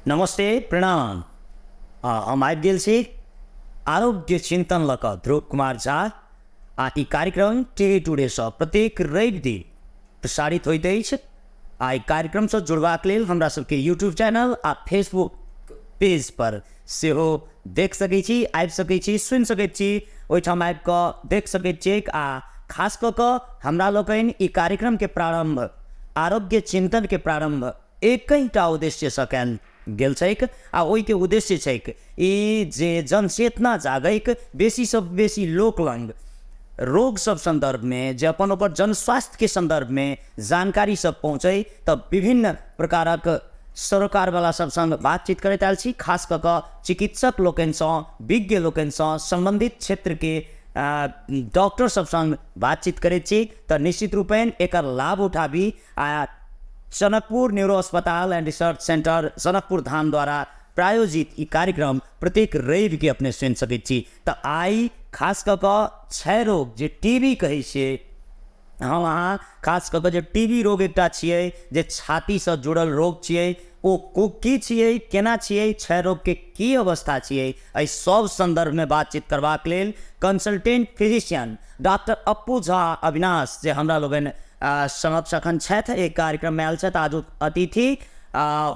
नमस्ते, प्रणाम। हम आबि गेल छी आरोग्य चिंतन लऽ कऽ ध्रुव कुमार झा आ ई कार्यक्रम टीवी टुडेसँ प्रत्येक रवि दिन प्रसारित होइत अछि। आ एहि कार्यक्रमसँ जुड़बाक लेल हमरा सबके यूट्यूब चैनल आ फेसबुक पेज पर सेहो देख सकै छी, आबि सकै छी, सुनि सकैत छी, ओहिठाम आबि कऽ देख सकैत छियैक। आ खास कऽ कऽ हमरा लोकनि ई कार्यक्रमके प्रारम्भ, आरोग्य चिंतनके प्रारम्भ एकहिटा उद्देश्यसँ कयल गेल छैक आ ओहिके उद्देश्य छैक ई जे जनचेतना जागैक, बेसीसँ बेसी लोक लग रोग सब सन्दर्भमे जे अपन ओकर जनस्वास्थ्यके सन्दर्भमे जानकारी सब पहुँचै। तऽ विभिन्न प्रकारक सरोकारवला सब सङ्ग बातचीत करैत आयल छी, खास कऽ कऽ चिकित्सक लोकनिसँ, विज्ञ लोकनिसँ, सम्बन्धित क्षेत्रके डॉक्टर सब सङ्ग बातचीत करैत छी। तऽ निश्चित रूपेण एकर लाभ उठाबी आ जनकपुर न्यूरो अस्पताल and research centre Janakpur Dham द्वारा प्रायोजित ई कार्यक्रम प्रत्येक रवि के अपने सुनि सकैत छी। तऽ आइ खास कऽ कऽ क्षय रोग जे टीबी कहै छियै हम अहाँ, खास कऽ कऽ जे टीबी रोग एकटा छियै जे छातीसँ जुड़ल रोग छियै, ओ की छियै, केना छियै, क्षय रोगके की अवस्था छियै, एहि सब सन्दर्भमे बातचीत करबाक लेल consultant physician doctor Appu Jha Avinash जे हमरा लोकनि समक्ष अखन छथि, एहि कार्यक्रममे आयल छथि आजुक अतिथि,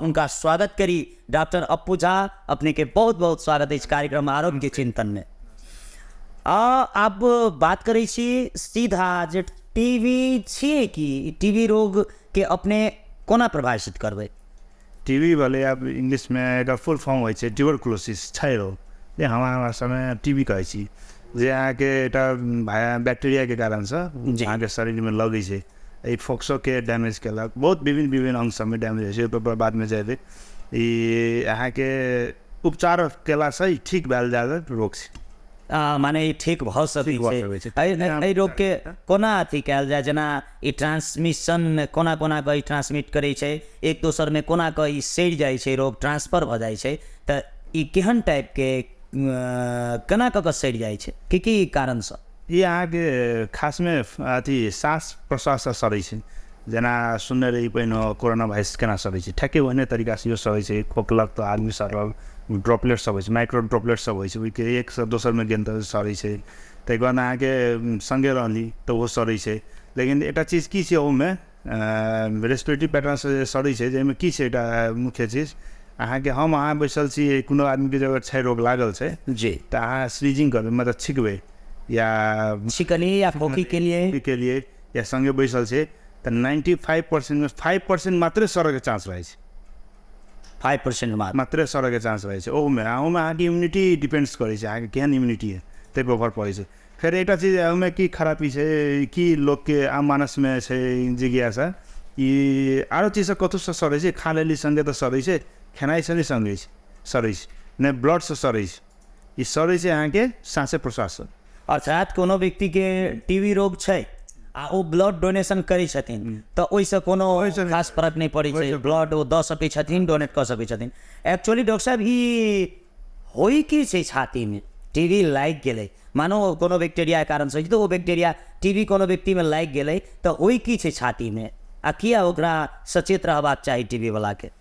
हुनका स्वागत करी। डॉक्टर अप्पू झा, अपनेके बहुत बहुत स्वागत अछि कार्यक्रम आरोग्य चिंतनमे। आब बात करै छी सीधा जे टीबी छियै की, टीबी रोगके अपने कोना परिभाषित करबै? टीबी भेलै, आब इंग्लिशमे एकर फुल फॉर्म होइ छै ट्यूबरकुलोसिस, क्षय रोग, जे हमरा भाषामे टीबी कहै छी, जे अहाँके एकटा बैक्टीरियाके कारणसँ अहाँके शरीरमे लगै छै। एहि फोक्सोके डैमेज केलक, बहुत विभिन्न विभिन्न अङ्ग सबमे डैमेज होइ छै, ओहिपर बादमे जेबै। ई अहाँके उपचार केलासँ ई ठीक भेल जाइत रोग छै। माने ई ठीक भऽ सकै छै। एहि रोगके कोना अथी कयल जाय, जेना ई ट्रांसमिशन कोना कोना कऽ ई ट्रांसमिट करै छै, एक दोसरमे कोना कऽ ई सड़ि जाइ छै, रोग ट्रांसफर भऽ जाइ छै, तऽ ई केहन टाइपके केना कऽ कऽ सड़ि जाइ छै, की की कारणसँ? ई अहाँके खासमे अथी सास प्रश्वाससँ सड़ै छै। जेना सुनने रही पहिने कोरोना वायरस केना सड़ै छै, ठेके ओहने तरीकासँ इहो सड़ै छै। खोकलक तऽ आदमी सड़ल, ड्रॉपलेट सब होइ छै, माइक्रो ड्रॉपलेट सब होइ छै, ओहिके एकसँ दोसरमे गेल तऽ सड़ै छै। ताहिके बाद अहाँके सङ्गे रहली तऽ ओहो सड़ै छै। लेकिन एकटा चीज की छै, ओहूमे रेस्पिरेटरी पैटर्नसँ जे सड़ै छै, जाहिमे की छै एकटा मुख्य चीज अहाँके, हम अहाँ बैसल छी, कोनो आदमीके जे अगर क्षय रोग लागल छै जी, तऽ अहाँ स्नीजिंग करबै, मतलब छिकबै या छिकली या खोखी के लिए के लिए या सङ्गे बैसल छै तऽ 95%मे 5% मात्रे सड़ैके चांस रहै छै। 5% मात्र मात्रे सड़ैके चांस रहै छै ओहूमे। ओहूमे अहाँके इम्यूनिटी डिपेंड्स करै छै, अहाँके केहन इम्यूनिटी है ताहिपर ओकर पड़ै छै। फेर एकटा चीज ओहिमे की खराबी छै कि लोकके आम मानसमे छै जिज्ञासा, ई आरो चीजसँ कतहुसँ सड़ै छै, खा लेली सङ्गे तऽ सड़ै छै, खेनाइसँ नहि सङ्गे छै सड़ै छै, नहि ब्लडसँ सड़ै छै, ई सड़ै छै अहाँके साँसे प्रश्वाससँ। अर्थात कोनो व्यक्तिके टीबी रोग छै आ ओ ब्लड डोनेशन करै छथिन तऽ ओहिसँ कोनो खास फरक नहि पड़ै छै, ब्लड ओ दऽ सकै छथिन, डोनेट कऽ सकै छथिन। एक्चुअली डॉक्टर साहब, ई होइ की छै छातीमे टीबी लागि गेलै, मानो कोनो बैक्टीरियाके कारणसँ होइ छै, तऽ ओ बैक्टीरिया टीबी कोनो व्यक्तिमे लागि गेलै तऽ होइ की छै छातीमे आ किया ओकरा सचेत रहबाक चाही टीबीवलाके?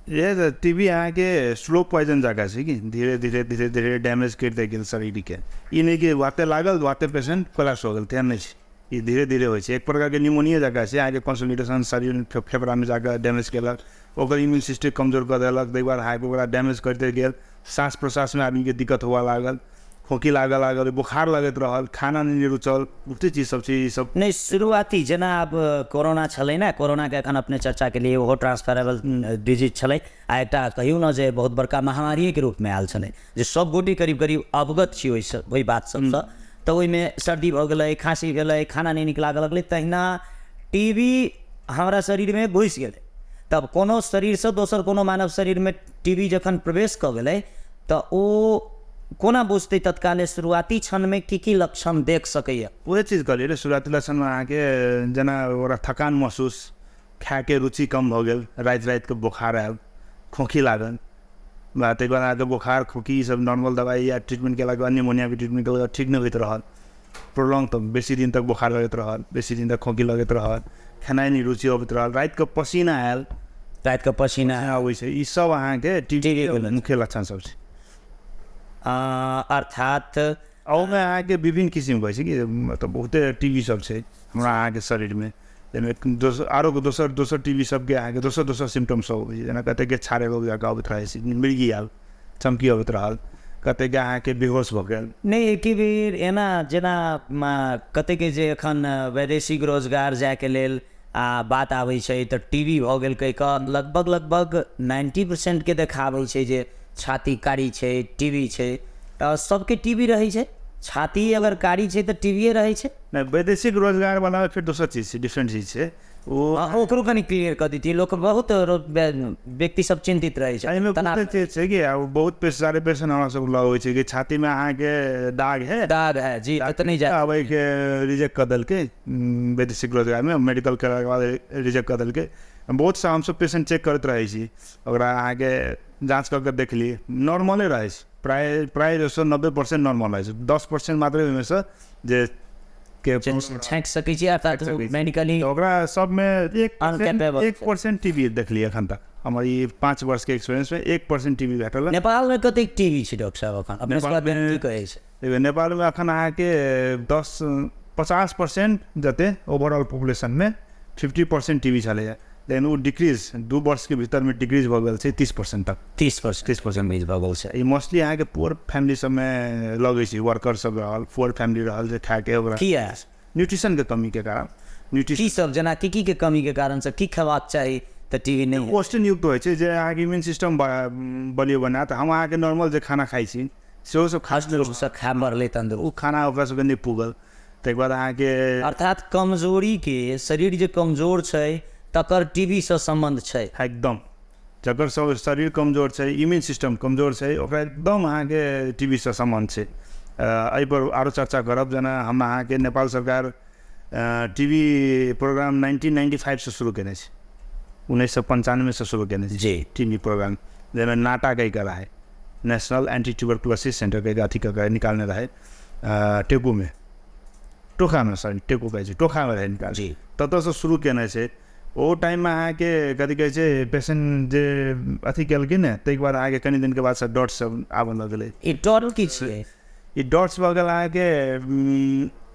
इएह टीबी अहाँके स्लो पॉइजन जकाँ छै कि धीरे धीरे धीरे धीरे डैमेज करिते गेल शरीरके। ई नहि कि वाते लागल वाते पेशेंट कोलैप्स हो गेल, तेहन नहि छै। ई धीरे धीरे होइ छै, एक प्रकारके निमोनिया जकाँ छै। अहाँके कंसोलिडेशन शरीर फेफड़ामे जाकऽ डैमेज केलक, ओकर इम्यून सिस्टम कमजोर कऽ देलक, ताहिके बाद अहाँके ओकरा डैमेज करिते गेल, साँस प्रश्वासमे आदमीके दिक्कत हुअ लागल, खोँखी लागऽ लागल, बोखार लगैत रहल, खाना नहि रुचल, बहुते चीज सब छै ई सब। नहि, शुरुआती जेना आब कोरोना छलै ने, कोरोनाके एखन अपने चर्चा के लिए, ओहो ट्रांसफरेबल डिजीज छलै आ एकटा कहियौ ने जे बहुत बड़का महामारिएके रूपमे आयल छलै, जे सब गोटे करीब करीब अवगत छी ओहिसँ, ओहि बात सबसँ। तऽ ओहिमे सर्दी भऽ गेलै, खाँसी भेलै, खाना नहि नीक लागऽ लगलै, तहिना टीबी हमरा शरीरमे घुसि गेलै। तब कोनो शरीरसँ दोसर कोनो मानव शरीरमे टीबी जखन प्रवेश कऽ गेलै तऽ ओ कोना बुझतै तत्काले शुरुआती क्षणमे की की लक्षण देख सकैए? उएह चीज कहलियै रे, शुरुआती लक्षणमे अहाँके जेना ओकरा थकान महसूस, खायके रुचि कम भऽ गेल, राति रातिके बोखार आयल, खोँखी लागल, ताहिके बाद अहाँके बोखार खोँखी ई सब नॉर्मल दवाइ या ट्रीटमेंट केलाके बाद, निमोनियाके ट्रीटमेंट केलाके बाद ठीक नहि होइत रहल, प्रोलॉन्ग तऽ बेसी दिन तक बोखार लगैत रहल, बेसी दिन तक खोँखी लगैत रहल, खेनाइ नहि रुचि अबैत रहल, रातिके पसीना आयल, रातिके पसीना अबै छै, ई सब अहाँके टीबी के मुख्य लक्षण सब छै। अर्थात ओहिमे अहाँके विभिन्न किसिमके होइ छै कि मतलब बहुते टीबी सब छै हमरा अहाँके शरीरमे, जाहिमे दोसर आरो दोसर दोसर टीबी सबके अहाँके दोसर दोसर सिम्टम सब होइ छै। जेना कतेकके छारे रोग जकाँ अबैत रहै छै, मिर्गी आयल, चमकी अबैत रहल, कतेकके अहाँके बेहोश भऽ गेल। नहि, एके बेर एना जेना कतेकके जे एखन वैदेशिक रोजगार जायके लेल आ बात आबै छै तऽ टीबी भऽ गेल कहि कऽ लगभग लगभग 90% के देखाबै छै जे छाती कारी छै, टीबी छै। तऽ सबके टीबी रहै छै? छाती अगर कारी छै तऽ टीबीए रहै छै? नहि, वैदेशिक रोजगार वाला फेर दोसर चीज छै, डिफरेंट चीज छै। ओ ओकरो कनि क्लियर कऽ दैतियै, लोक बहुत व्यक्ति सब चिन्तित रहै छै। एहिमे बहुत चीज छै कि बहुत सारे पेशेंट हमरा सब लग होइ छै कि छातीमे अहाँके दाग है, दाग है जी, तऽ नहि जाय आबैके रिजेक्ट कऽ देलकै वैदेशिक रोजगारमे, मेडिकल केलाके बाद रिजेक्ट कऽ देलकै। बहुत सा हमसब पेशेंट चेक करैत रहै छी, ओकरा अहाँके जाँच कऽ के देखली नॉर्मले रहै छै, प्राय प्राय 90% नॉर्मल रहै छै, 10% मात्र ओहिमेसँ जे के छाँटि सकै छी, अर्थात मेडिकली ओकरा सबमे 1% टीबी देखलियै एखन तक। हमर ई 5 वर्षके एक्सपीरियंसमे 1% टीबी भेटल। नेपालमे कतेक टीबी छै डॉक्टर साहब एखन? अपने की कहै छै? नेपालमे एखन अहाँके 50% जते ओवरऑल पॉपुलेशनमे 50% टीबी छलैए, लेकिन ओ डिक्रीज 2 वर्षके भीतरमे डिक्रीज भऽ गेल छै 30% तक। 30%, 30% भऽ गेल छै। ई मोस्टली अहाँके पुअर फैमिली सबमे लगै छै, वर्कर सब रहल, पुअर फैमिली रहल जे खाके ओकरा किया न्यूट्रिशनके कमीके कारण। न्यूट्रिशन की सब जेना की की के कमीके कारण से की खेबाक चाही तऽ टीबी नहि? पोषण युक्त होइ छै जे अहाँके इम्यून सिस्टम बलियो बनायत। हम अहाँके नॉर्मल जे खाना खाइ छी सेहो सब खास रूपसँ खाय मरलै तन्दुरुस्त, ओ खाना ओकरा सबके नहि पुगल। ताहिके बाद अहाँके अर्थात कमजोरीके, शरीर जे कमजोर छै तकर टीबीसँ सम्बन्ध छै एकदम। जकर सब शरीर कमजोर छै, इम्यून सिस्टम कमजोर छै, ओकरा एकदम अहाँके टीबीसँ सम्बन्ध छै। एहिपर आरो चर्चा करब। जेना हम अहाँके नेपाल सरकार टीबी प्रोग्राम 1995 से शुरू केने छै, 1995 शुरू केने छै जी टीबी प्रोग्राम, जाहिमे नाटा कहिके रहै, नेशनल एन्टी ट्यूबरकुलोसिस सेन्टर कहिके अथी कऽ निकालने रहै टेकुमे, टोखामे, सॉरी टेकु कहै छै, टोखामे रहै निकाल जी, ततऽसँ शुरू केने छै। ओ टाइममे अहाँके कथी कहै छै पेशेंट जे अथी केलखिन ने, ताहिके बाद अहाँके कनि दिनके बाद सब डॉट्स सब आबऽ लगलै। ई डॉट की छियै? ई डॉट्स भऽ गेल अहाँके,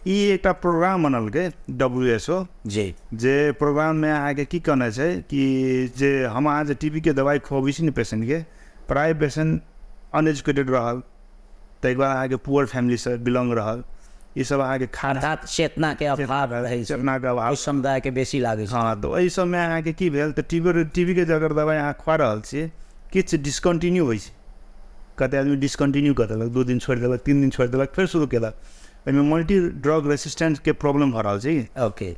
ई एकटा प्रोग्राम बनलकै WHO जी, जे प्रोग्राममे अहाँके की कहने छै कि जे हम अहाँ जे टीबीके दवाइ खुअबै छी ने पेशेंटके, प्राय पेशेंट अनएजुकेटेड रहल, ताहिके बाद अहाँके पुअर फैमिलीसँ बिलोंग रहल, ई सब अहाँके खाना अर्थात चेतनाके अभाव रहै छै, चेतनाके अभाव समुदायके बेसी लागै छै। हाँ, तऽ ओहि सबमे अहाँके की भेल तऽ टीबीके जे अगर दवाइ अहाँ खुआ रहल छियै, किछु डिस्कन्टिन्यू होइ छै, कते आदमी डिस्कन्टिन्यू कऽ देलक, 2 दिन छोड़ि देलक, 3 दिन छोड़ि देलक, फेर शुरू केलक, ओहिमे मल्टी ड्रग रेसिस्टेंसके प्रॉब्लम भऽ रहल छै। ओके,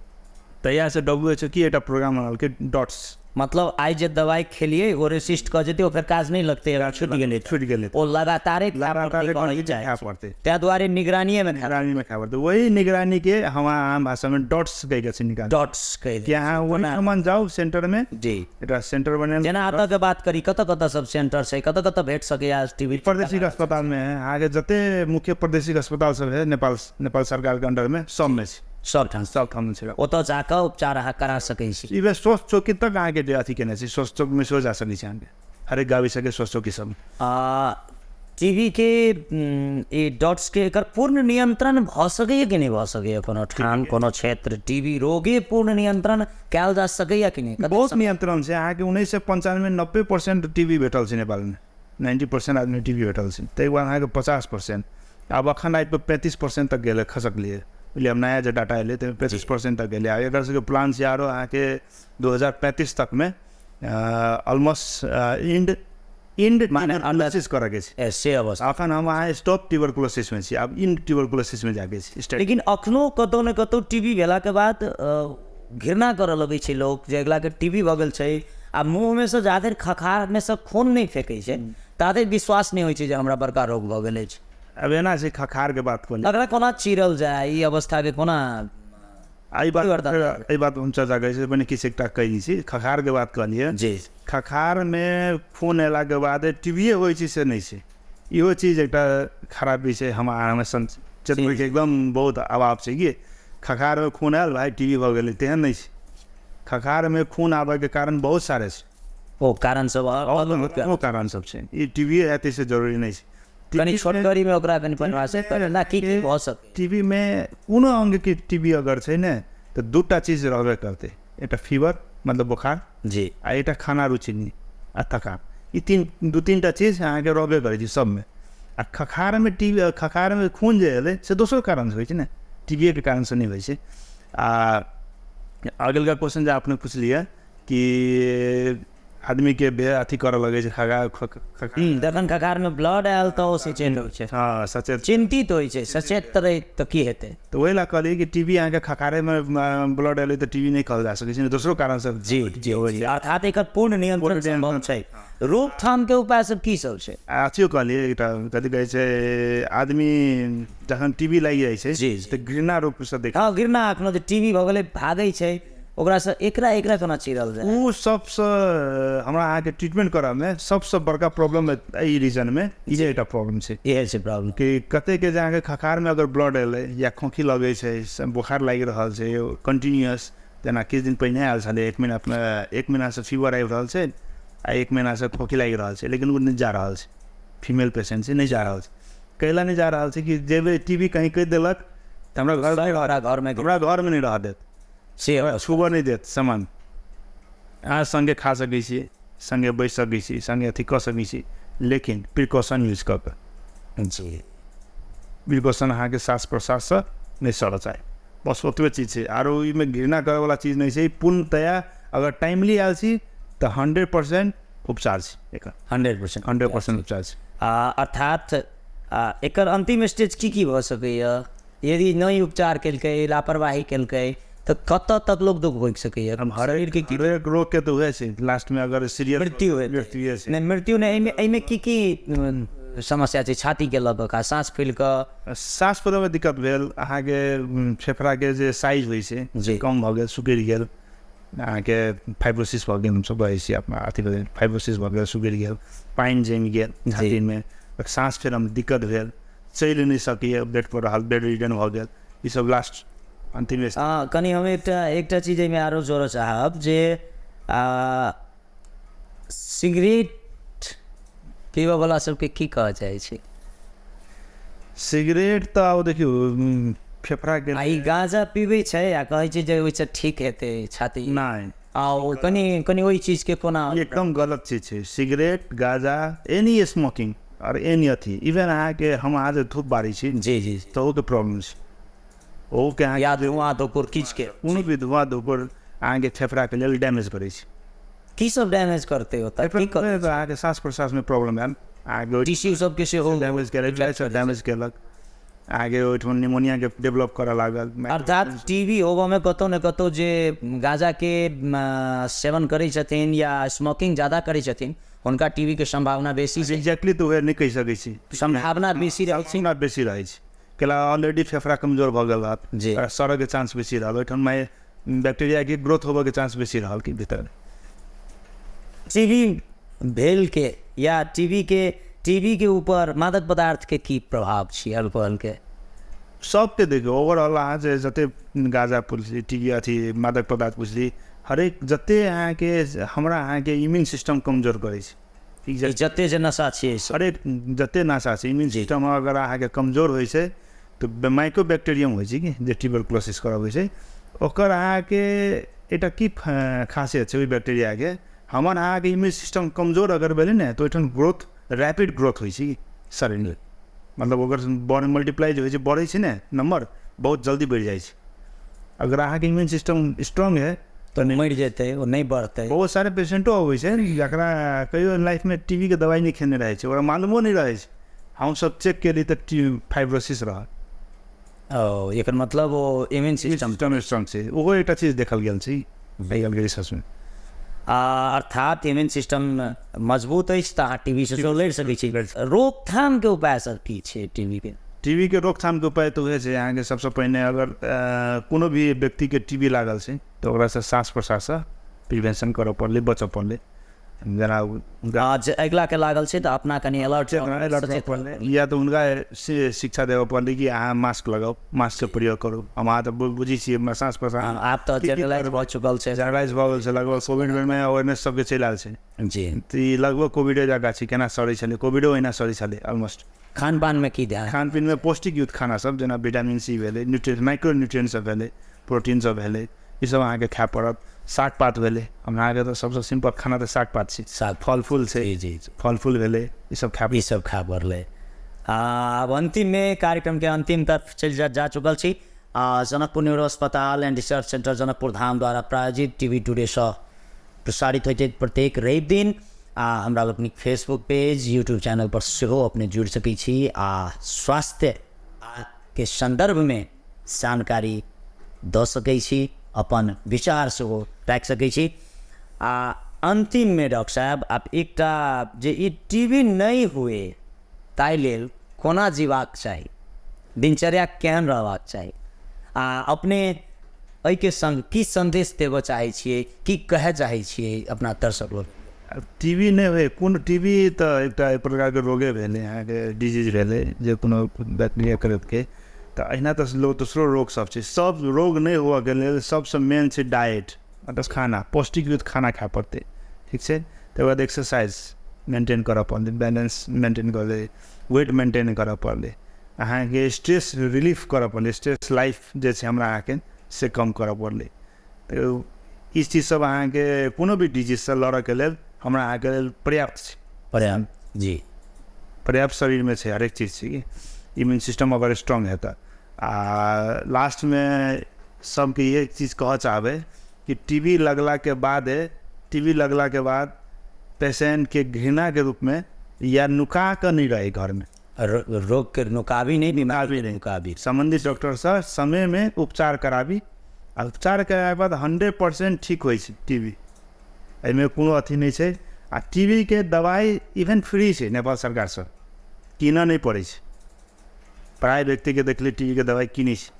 तहियासँ WHO की एकटा प्रोग्राम बनलकै डॉट्स, मतलब आइ जे दवाइ खेलियै ओ रेसिस्ट कऽ जेतै, ओकर काज नहि लगतै, छुटि गेलै, छुटि गेलै, ओ लगातारे खाय पड़तै, ताहि दुआरे निगरानीएमे निगरानीमे खाय पड़तै। वही निगरानीके हम आम भाषामे डॉट्स कहिके छै निकाल, डॉट्स कहि कि अहाँ ओहिठाम जाउ सेंटरमे जी, एकटा सेंटर बनेल। जेना एतऽके बात करी, कतऽ कतऽ सब सेंटर छै, कतऽ कतऽ भेट सकैए टीबी? प्रादेशिक अस्पतालमे है अहाँके, जते मुख्य प्रादेशिक अस्पताल सब है नेपाल नेपाल सरकारके अंडरमे सबमे छै, सबठाम, सबठाम छै। ओतऽ जाकऽ उपचार अहाँ करा सकै छी। इवन स्वास्थ्य चौकी तक अहाँके जे अथी केने छै, स्वास्थ्य चौकीमे सेहो जा सकै छी अहाँके, हरेक गाविसके स्वास्थ्य चौकी सब। टीबीके ई डॉट्सके एकर पूर्ण नियंत्रण भऽ सकैए कि नहि भऽ सकैए? कोनो ठाम कोनो क्षेत्र टीबी रोगे पूर्ण नियंत्रण कयल जा सकैए कि नहि? बहुत नियंत्रण छै अहाँके। 1995 90% टीबी भेटल छै नेपालमे, 90% आदमी टीबी भेटल छै। ताहिके बाद अहाँके 50%, आब एखन आबि कऽ 35% तक गेलै, खसकलियै। बुझलियै, आब नया जे डाटा एलै ताहिमे 35% तक गेलै। आ एकर सबके प्लान छै आरो अहाँके 2035 तकमे ऑलमोस्ट इन्ड ट्यूबरकुलोसिस करऽके छै। से अवस्था अखन हम अहाँ स्टॉप ट्यूबरकुलोसिसमे छी, आब इन्ड ट्यूबरकुलोसिसमे जाके छी। लेकिन अखनो कतहु ने कतहु टीबी भेलाके बाद घृणा करऽ लगै छै लोक, जे अगिलाके टीबी भऽ गेल छै, आ मुँहमे सँ जाधरि खखारमे सँ खून नहि फेकै छै ताधरि विश्वास नहि होइ छै जे हमरा बड़का रोग भऽ गेल अछि। अब एना छै खखारके बात कोन अगला कोना चिरल जाय, ई अवस्थाके कोना एहि बात हम चर्चा करै छी, पहिने किछु एकटा कहि दै छी। खखारके बात कहलियै जी, खखारमे खून अयलाके बाद टीबीए होइ छै से नहि छै, इहो चीज एकटा खराबी छै। हम अहाँमे चेतबैके एकदम बहुत अभाव छै कि खखारमे खून आयल भाइ टीबी भऽ गेलै, तेहन नहि छै। खखारमे खून आबैके कारण बहुत सारे छै। ओ कारण सब ओ कारण सब छै। ई टीबी हेतै से जरूरी नहि छै। कनि छोटकरीमे ओकरा कनि परिभाषित करै की की भऽ सकै। टीबीमे कोनो अङ्गके टीबी अगर छै ने तऽ दूटा चीज रहबे करतै, एकटा फीवर मतलब बोखार जी, आ एकटा खाना रुचि नहि आ थकान। ई दू तीनटा चीज अहाँके रहबे करै छै सबमे। आ खखारमे टीबी, खखारमे खून जे एलै से दोसरो कारणसँ होइ छै ने, टीबीएके कारणसँ नहि होइ छै। आ अगिलका क्वेश्चन जे अपने पुछलियै कि आदमीके अथी करऽ लगै छै जखन खखारमे ब्लड आयल तऽ ओ सचेत होइ छै। हँ, सचेत चिन्तित होइ छै, सचेत रहै तऽ की हेतै। तऽ ओहि लए कहलियै कि टीबी अहाँके खखारेमे ब्लड एलै तऽ टीबी नहि कहल जा सकै छै, दोसरो कारणसँ। जी जी, अर्थात एकर पूर्ण नियंत्रण सम्भव छै। रोकथामके उपाय सब की सब छै? अथियो कहलियै एकटा कथी कहै छै, आदमी जखन टीबी लागि जाइ छै जी तऽ घृणा रूपसँ देख। हँ, घृणा एखनो जे टीबी भऽ गेलै भागै छै, ओकरासँ एकरा एकरा कोना चिरल जाय? ओ सबसँ हमरा अहाँके ट्रीटमेंट करऽमे सबसँ बड़का प्रॉब्लम एहि रीजनमे इहे एकटा प्रॉब्लम छै। इहे छै प्रॉब्लम कि कतेकके जे अहाँके खखारमे अगर ब्लड एलै या खोँखी लगै छै, बोखार लागि रहल छै कन्टिन्यूअस, जेना किछु दिन पहिने आयल छलै, एक महीनासँ फीवर आबि रहल छै आ एक महीनासँ खोँखी लागि रहल छै, लेकिन ओ नहि जा रहल छै, फीमेल पेशेंट छै, नहि जा रहल छै। कैला नहि जा रहल छै कि जेबै टीबी कहीँ कहि देलक तऽ हमरा घरमे नहि रहऽ देत, से छुबऽ नहि देत सामान। अहाँ सङ्गे खा सकै छी, सङ्गे बैस सकै छी, सङ्गे अथी कऽ सकै छी, लेकिन प्रिकॉशन यूज कऽ कऽ। जी, प्रिकॉशन अहाँके श्वास प्रश्वाससँ नहि सड़ऽ चाही, बस ओतबे चीज छै। आरो ओहिमे घृणा करैवला चीज नहि छै। पूर्णतया अगर टाइमली आयल छी तऽ 100% उपचार छै एकर। 100% उपचार छै। अर्थात एकर अन्तिम स्टेज की की भऽ सकैए यदि नहि उपचार केलकै, लापरवाही केलकै तऽ कतऽ तक लोक दुख भोगि सकैए? हरेक रोगके तऽ उएह छै लास्टमे, अगर सीरियस मृत्यु मृत्यु नहि, मृत्यु नहि, एहिमे की की समस्या छै? छातीके लऽ कऽ, साँस फूलि कऽ, साँस फूलऽमे दिक्कत भेल, अहाँके फेफड़ाके जे साइज होइ छै जी कम भऽ गेल, सुकड़ि गेल, अहाँके फाइब्रोसिस भऽ गेल, हमसब कहै छियै अपना अथी फाइब्रोसिस भऽ गेल, सुकड़ि गेल, पानि जमि गेल छातीमे, साँस फेरऽमे दिक्कत भेल, चलि नहि सकैए, बेडपर रहल, बेड रिटर्न भऽ गेल, ईसब लास्ट अन्तिम। हँ, कनि हम एकटा चीज एहिमे आरो जोड़ऽ चाहब जे सिगरेट पीबऽवला सबके की कहऽ चाहै छी? सिगरेट तऽ आब देखियौ फेफड़ाके, आ ई गाँजा पीबै छै आ कहै छै जे ओहिसँ ठीक हेतै छाती, नहि, आ ओ कनि कनि ओहि चीजके कोना एकदम गलत चीज छै। सिगरेट, गाँजा, एनी स्मोकिंग आओर एनी अथी, इवन अहाँके हम अहाँ जे धूप बारै छी जी जी तऽ ओहोके प्रॉब्लम छै। ओहोके अहाँ या धुआँ धुकुर किछुके, कोनो भी धुआँ धुकुर अहाँके फेफड़ाके लेल डैमेज करै छै। की सब डैमेज करतै ओतऽ? अहाँके श्वास प्रश्वासमे प्रॉब्लम आयल, अहाँके टिश्यू सबके सेहो डैमेज केलक, डैमेज केलक, अहाँके ओहिठाम निमोनियाके डेवलप करऽ लागल। अर्थात टीबी होबऽमे कतहु ने कतहु जे गाँजाके सेवन करै छथिन या स्मोकिंग ज्यादा करै छथिन हुनका टीबीके सम्भावना बेसी छै। एक्जैक्टली तऽ उएह नहि कहि सकै छी, सम्भावना बेसी रहै छै, बेसी रहै छै, कैला ऑलरेडी फेफड़ा कमजोर भऽ गेल रहत जी, सड़ऽके चांस बेसी रहल, ओहिठाम बैक्टीरियाके ग्रोथ होबऽके चांस बेसी रहल कि भीतर। टीबी भेल के या टीबी के ऊपर मादक पदार्थके की प्रभाव छै अल्कोहलके? सबके देखियौ ओवरऑल अहाँ जे जते गाँजा पुछली, टीबी अथी मादक पदार्थ पुछली, हरेक जते अहाँके हमरा अहाँके इम्यून सिस्टम कमजोर करै छै, जते जे नशा छै, हरेक जते नशा छै, इम्यून सिस्टम अगर अहाँके कमजोर होइ छै तऽ माइक्रो बैक्टीरियम होइ छै कि जे ट्यूबरकुलोसिस करबै छै, ओकर अहाँके एकटा की खासियत छै ओहि बैक्टीरियाके, हमर अहाँके इम्यून सिस्टम कमजोर अगर भेलै ने तऽ ओहिठाम ग्रोथ, रैपिड ग्रोथ होइ छै कि शरीरमे, मतलब ओकर मल्टीप्लाई जे होइ छै, बढ़ै छै ने नम्बर, बहुत जल्दी बढ़ि जाइ छै। अगर अहाँके इम्यून सिस्टम स्ट्रॉन्ग है तऽ मरि जेतै, ओ नहि बढ़तै। बहुत सारे पेशेंटो अबै छै जकरा कहियो लाइफमे टीबीके दवाइ नहि खेने रहै छै, ओकरा मालूमो नहि रहै छै, हमसब चेक केली तऽ फाइब्रोसिस रहल। ओ एकर मतलब ओ इम्यून सिस्टम स्ट्रॉन्ग छै, ओहो एकटा चीज देखल गेल छै रिसर्चमे। अर्थात इम्यून सिस्टम मजबूत अछि तऽ अहाँ टीबीसँ सेहो लड़ि सकै छी। रोकथामके उपाय सब की छै टीबीके? टीबीके रोकथामके उपाय तऽ उएह छै अहाँके सबसँ पहिने अगर कोनो भी व्यक्तिके टीबी लागल छै तऽ ओकरासँ श्वास प्रश्वाससँ प्रिवेंशन करऽ पड़लै, बचऽ पड़लै। जेना जे अगिलाके लागल छै तऽ अपना कनि अलर्ट पड़लै, या तऽ हुनका शिक्षा देबऽ पड़लै कि अहाँ मास्क लगाउ, मास्कके प्रयोग करू। हम अहाँ तऽ बुझै छियै साँस प्रश्वास आब तऽ जेनरलाइज भऽ चुकल छै, जेनरलाइज भऽ गेल छै। लगभग कोविडमे अवेयरनेस सबके चलि आयल छै जी। तऽ ई लगभग कोविडे जकाँ छै, केना सड़ै छलै कोविडो ओहिना सड़ै छलै ऑलमोस्ट। खान पानमे की ध्यान? खान पीनमे पौष्टिक युक्त खाना सब, जेना विटामिन सी भेलै, न्यूट्रिएंट माइक्रो न्यूट्रिएंट सब भेलै, प्रोटीन सब भेलै, ई सब अहाँके खाय पड़त। साग पात भेलै, हमरा अहाँके तऽ सबसँ सिम्पल खाना तऽ साग पात छै, साग फल फूल छै जी जी, फल फूल भेलै, ई सब खाय ई सब खाय पड़लै। आब अन्तिममे कार्यक्रमके अन्तिम तरफ चलि जा चुकल छी। जनकपुर न्यूरो अस्पताल and research centre Janakpur Dham द्वारा प्रायोजित टीवी टुडेसँ प्रसारित होइत अछि प्रत्येक रवि दिन। आ हमरा लोकनिक फेसबुक पेज, यूट्यूब चैनल पर सेहो अपने जुड़ि सकै छी आ स्वास्थ्य के सन्दर्भमे जानकारी दऽ सकै छी, अपन विचार सेहो राखि सकै छी। आ अन्तिममे डॉक्टर साहब, आब एकटा जे ई टीवी नहि हुए ताहि लेल कोना जीबाक चाही, दिनचर्या केहन रहबाक चाही, आ अपने एहिके संग की सन्देश देबऽ चाहै छियै, की कहय चाहै छियै अपना दर्शक लोक? टीवी नहि होइ, कोनो टीवी तऽ एकटा एक प्रकारके रोगे भेलै, अहाँके डिजीज भेलै जे कोनो बैक्टीरिया करतके। तऽ अहिना तऽ लोक दोसरो रोग सब छै, सब रोग नहि हुअके लेल सबसँ मेन छै डाइट, मतलब खाना, पौष्टिक युक्त खाना खाय पड़तै, ठीक छै। तकर बाद एक्सरसाइज मेन्टेन करऽ पड़लै, बैलेंस मेन्टेन करलै, वेट मेन्टेन करऽ पड़लै, अहाँके स्ट्रेस रिलीफ करऽ पड़लै, स्ट्रेस लाइफ जे छै हमरा अहाँके से कम करऽ पड़लै। तऽ ई चीज सब अहाँके कोनो भी डिजीजसँ लड़ऽके लेल हमरा अहाँके लेल पर्याप्त छै, पर्याप्त जी, पर्याप्त शरीरमे छै हरेक चीज छै कि इम्यून सिस्टम अगर स्ट्रॉन्ग हेतै। आ लास्टमे सबके इहे चीज कहऽ चाहबै कि टीबी लगलाके बाद, टीबी लगलाके बाद पेशेंटके घृणाके रूपमे या नुका कऽ नहि रहै घरमे, रोगके नुकाबी नहि, बीमारी नहि नुकाबी, सम्बन्धित डॉक्टरसँ समयमे उपचार कराबी। आ उपचार कराके बाद 100% ठीक होइ छै टीबी, एहिमे कोनो अथी नहि छै। आ टीबीके दवाइ इवेन फ्री छै नेपाल सरकारसँ, कीनऽ नहि पड़ै छै। प्राय व्यक्तिके देखली टीबीके दवाइ किनै छै,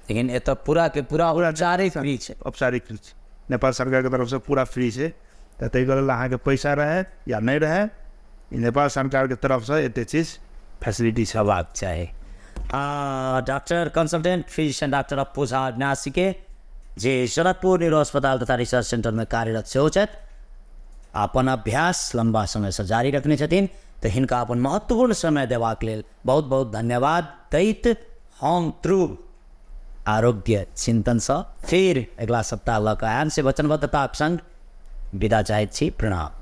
लेकिन एतऽ पूरा के पूरा उपचारे फ्री छै, औपचारिक फ्री छै, नेपाल सरकारके तरफसँ पूरा फ्री छै। तऽ ताहिके लेल अहाँके पैसा रहै या नहि रहै, नेपाल सरकारके तरफसँ एते चीज फैसिलिटी छै होबाक चाही। Doctor consultant physician doctor Appu Jha अविनाशीके, जे जनकपुर न्यूरो अस्पताल तथा रिसर्च सेंटरमे कार्यरत सेहो छथि, अपन अभ्यास लम्बा समयसँ जारी रखने छथिन, तऽ हिनका अपन महत्वपूर्ण समय देबाक लेल बहुत बहुत धन्यवाद दैत हम ध्रुव आरोग्य चिन्तनसँ फेर अगिला सप्ताह लऽ कऽ आयब, से वचनबद्धताक संग विदा चाहैत छी। प्रणाम।